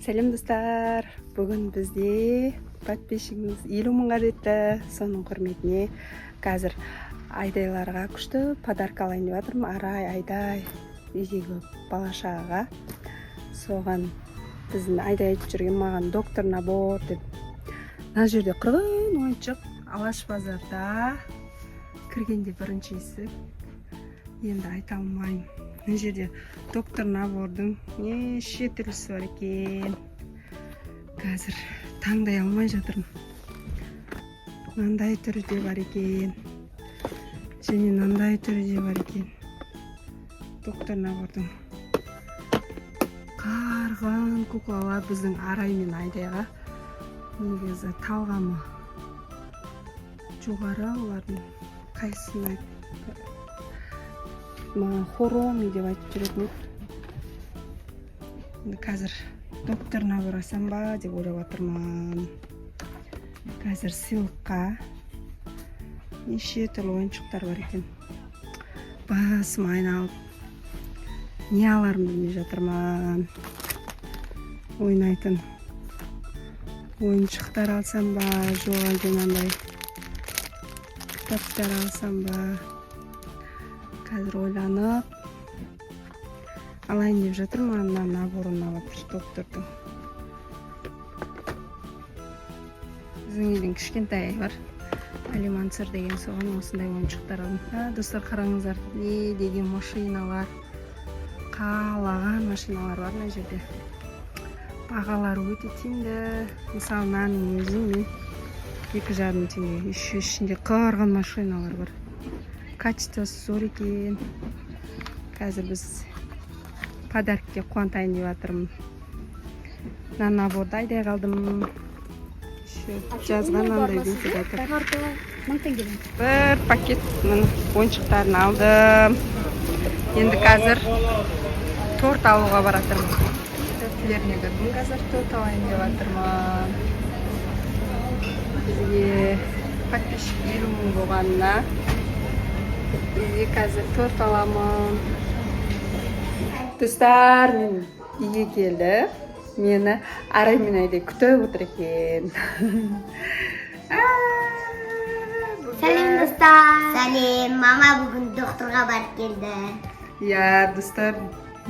Сәлем, достар! Бүгін бізде подписчигіміз 50 мыңға жетті. Соның құрметіне қазір Айдайларға күшті подарка алайын деп жатырмын. Арай, Айдай, үйдегі бала шағаға. Соған біздің Айдай айтып жүрген маған «доктор набор» деп. Мына жерде қырғын ойыншық. Алаш базарда кіргенде бірінші есік. Енді айта алмаймын, мына жерде доктор набордың неше түрлісі бар екен. Қазір таңдай алмай жатырмын. Мынандай түрі де бар екен және мынандай түрі де бар екен. Доктор набордың қарғын куклалар. Біздің Арай мен Айдайға негізі талғамы жоғары. Олардың қайсысын маған «Хороми» деп айтып жүретін еді. Енді қазір доктор набор алсам ба деп ойлап жатырмын. Қазір сыйлыққа неше түрлі ойыншықтар бар екен. Басым айналып, не аларымды білмей жатырмын. Ойнайтын ойыншықтар алсам ба, жоқ әлде мынандай кітаптар алсам ба? Қазір ойланып алайын деп жатырмын. Маған мына набор ұнап жатыр доктордың. Біздің үйдің кішкентай бар, Алимансыр деген, соған осындай ойыншықтар алдым. А, достар, қараңыздар, не деген машиналар! Қалаған машиналар бар мына жерде. Бағалары өте тиімді. Мысалы, мынаның өзін мен 2,5 теңге. Еще ішінде қырғын машиналар бар. Качествосы зор екен. Қазір біз подарокке қуантайын деп жатырмын. Мына наборды Айдай қалдым. Еще жазған мынандай вентилятор. 1000 теңгеден. Бір пакет, міне, ойыншықтарын алдым. Енді қазір торт алуға бара жатырмын. Тәттілеріне кірдім. Қазір торт алайын деп жатырмын. Бізге подписчик 50 мың болғанына үйге қазір торт аламын. Достар, мен үйге келді. Мені Арай мен Айдай күтіп отыр екен. Сәлем, достар! Сәлем! Мама бүгін докторға барып келді. Иә, достар,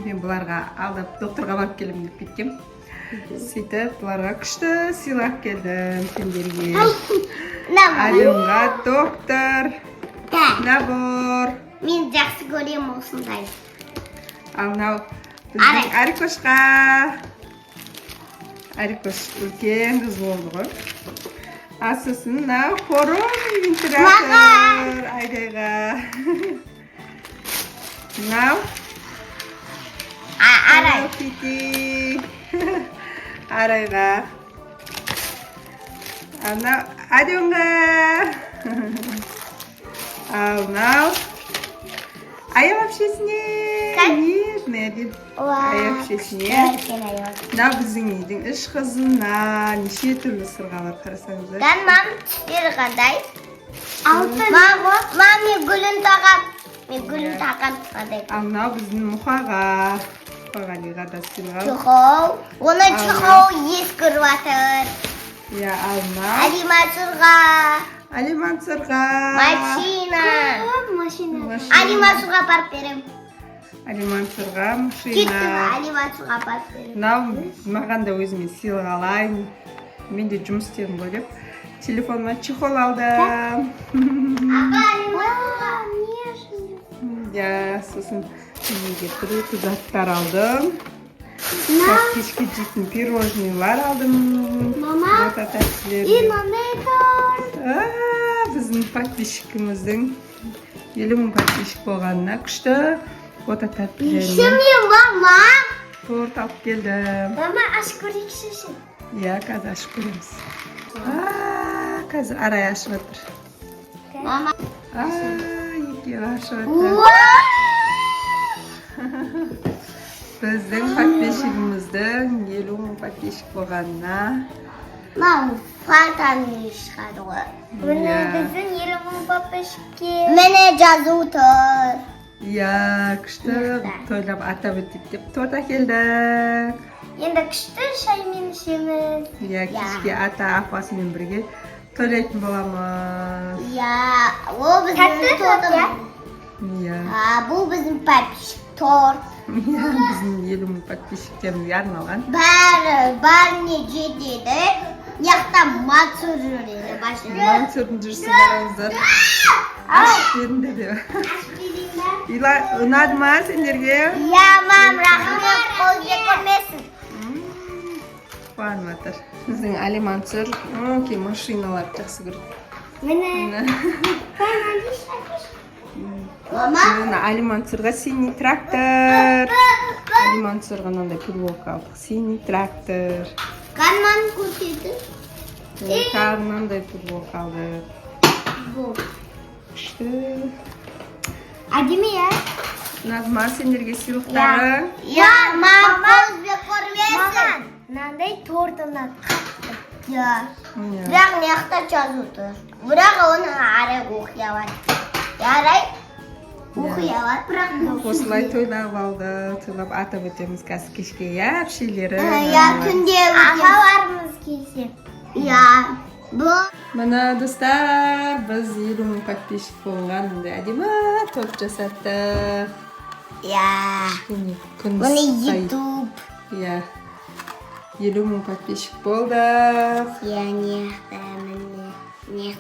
мен бұларға алдап, докторға барып келемін деп кеткем. Сөйтіп бұларға күшті сыйлап келдім сендерге. Алимға доктор Да. набор. Мен жақсы көремін осындай. Ал мынау біздің Арай. Арикошқа. Арикош үлкен қыз болды ғой. А сосын мынау Хороми вентилятор Айдайға. Мынау А, Арай. Hello Kitty Арайға. Ал мынау Адионға. Ал мынау Аял әпшесіне. Нежный әдеп. Аял әпшесіне. Мынау біздің үйдің үш қызына. Неше түрлі сырға бар, қарасаңыздар. Кән, мам, түстері қандай? Алтын. Мам, мам, мен гүлін тағам. Мен гүлін тағам қандай? Ал мынау біздің Мұхаға, Мұхағалиға да сыйлық. Чехол. Оны Ал. чехол ескіріп жатыр. Иә, ал мынау Алимансұрға. Алимансұрға. Машина. Машина. Алимансұрға апарып беремін. Алимансұрға Кеттім, машина. Алимансұрға апарып беремін. Мынау маған да өзіме сыйлық алайын, мен де жұмыс істедім ғой деп, телефоныма чехол алдым. Апа, Алимансұрға. Иә, сосын үйге бір екі заттар алдым. Қазір кешке жейтін пирожныйлар алдым. Мама. Ота тәттілер. Мынандай торт. А, біздің подписчигіміздің 50 мың подписчик болғанына күшті ота тәттілермен Мен, мама. торт алып келдім. Мама, ашып көрейікші. Иә, қазір ашып көреміз. А, қазір Арай ашып жатыр. Мама. А, екеуі ашып жатыр. Біздің подписчигіміздің 50 мың подписчик болғанына. Мам, фантаның шығады ғой. Міне. Біздің 50 мың подписчикке. Міне, жазу тұр. Иә, күшті тойлап атап өтейік деп торт әкелдік. Енді күшті шаймен ішеміз. Иә, кешке ата апасымен бірге тойлайтын боламыз. Иә, ол біздің тортымыз. Иә. А, бұл біздің подписчик торт. Иә, біздің 50 000 подписчиктерімізге арналған. Бәрі, бәріне жетеді. Мына Мансұр жүреді машина. Мансұрдың жүрісін қараңыздар. Ашып беріңдер деп. Ашып берейін ба? Ұнады ма сендерге? Иә, мам, рахмет, қол көрмесін. Қуанып жатыр. Біздің Али Мансұр өңкей машиналарды жақсы көреді. Міне. Міне. Мама. Міне, Али Мансұрға синий трактор. Али Мансұрға мынандай футболка алдық. Синий трактор. Канман көрсетті. Тағы мынандай футболка алдық. Бұл. Күшті. Әдемі, иә? Ұнады ма сендерге сыйлықтары? Иә, мам, қол көрмесін. Мынандай торт ұнады қатты. Иә. Иә. Бірақ мына жақта жазу тұр. Бірақ оны ары оқи алады. Ярай, оқи алады, бірақ Осылай тойлап алды, тойлап атап өтеміз қазір кешке, иә, әпшелері. Иә, түнде ағаларымыз келсе. Иә. Бұл Міне, достар, біз 50 000 подписчик болған мындай әдемі торт жасаттық. Иә. Кішкене күн Міне ысықтай. YouTube. Иә. 50 000 подписчик болдық. Иә, не міне. Не.